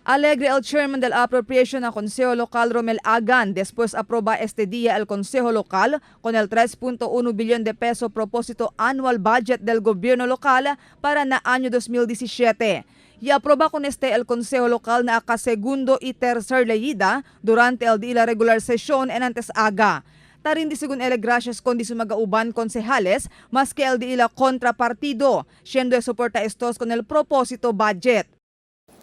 Alegre el chairman del Appropriation na Consejo Local, Romel Agan, después aproba este día el Consejo Local con el 3.1 billón de peso propósito annual budget del gobierno local para na año 2017. Y aproba con este el Consejo Local na aka segundo y tercer leída durante el día regular sesión en antes aga. Tarindi según ele gracias con di sumagauban konsehales maske el di ila kontrapartido, siendo soporta estos con el propósito budget.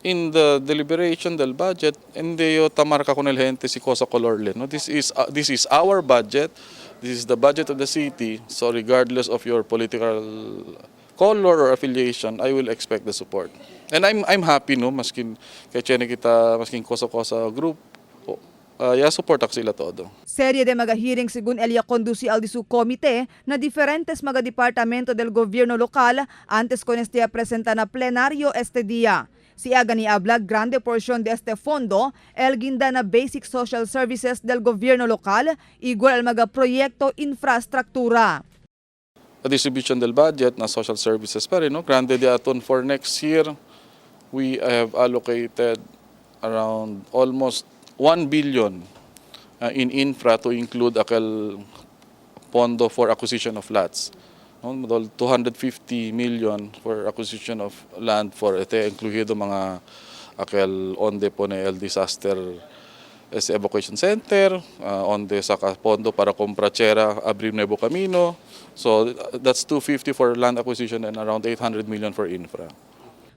In the deliberation del budget, hindi yo tamarka con el gente si cosa color le, no? This is our budget. This is the budget of the city. So regardless of your political color or affiliation, I will expect the support. And I'm happy, no, maskin kay chene kita maskin cosa-cosa group, ya support ako sila todo. Serie de mga hearing según Elia conduci al di su comité na diferentes mga departamento del gobierno local antes con este presenta na plenario este día. Si aga ni habla grande porción de este fondo, el guinda na basic social services del gobierno local, igual al mga proyecto infraestructura. The distribution del budget na social services pa rin, no? Grande di aton for next year, we have allocated around almost 1 billion in infra to include aquel pondo for acquisition of lots. No, madol 250 million for acquisition of land for ete incluido mga aquel onde pone el disaster es evacuation center, onde saca pondo para compra chera, abrir nuevo camino. So that's 250 for land acquisition and around 800 million for infra.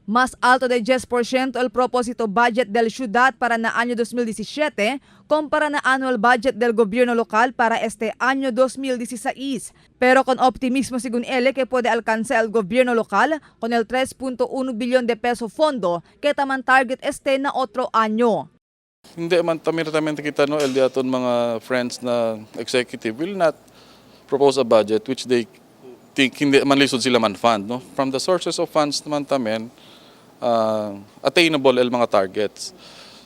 Más alto de 10% el propósito budget del ciudad para na año 2017 compara na annual budget del gobierno local para este año 2016. Pero con optimismo según él que puede alcanzar el gobierno local con el 3.1 billón de peso fondo que taman target este na otro año. Hindi man tamirtamente kita, no, el di aton mga friends na executive will not propose a budget which they think hindi man lisod sila man fund, no? From the sources of funds naman tamen, attainable el mga targets.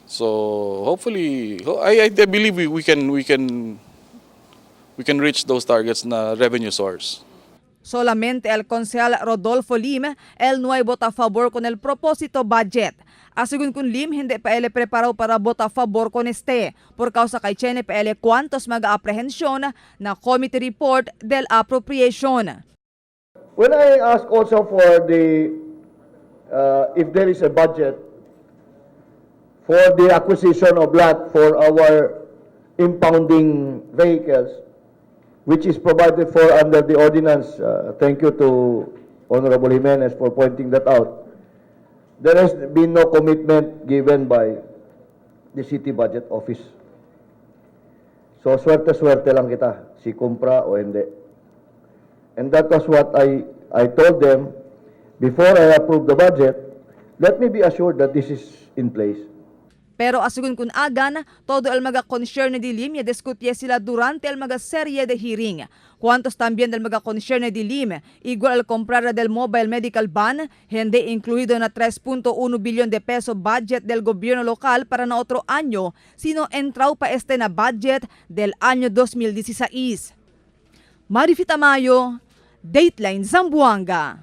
So hopefully I believe we can reach those targets na revenue source. Solamente el concejal Rodolfo Lim el no ay vota a favor con el propósito budget. Asegun con Lim, hindi pa ele preparado para vota a favor con este por causa kay chene pa ele cuantos mga aprehensyon na committee report del appropriation. When I ask also for the, if there is a budget for the acquisition of lot for our impounding vehicles, which is provided for under the ordinance, thank you to Honorable Jimenez for pointing that out. There has been no commitment given by the City Budget Office. So, swerte-swerte lang kita, si kumpra o hindi. And that was what I told them before I approved the budget, let me be assured that this is in place. Pero asegun kun agan, todo el mga concerne di Lim ya diskutiye sila durante el mga serie de hearing. Cuantos también del mga concerne di Lim, igual al comprar del mobile medical van, hindi incluido na 3.1 bilyon de peso budget del gobierno local para na otro año, sino entrao pa este na budget del año 2016. Marifi Tamayo, Dateline Zamboanga.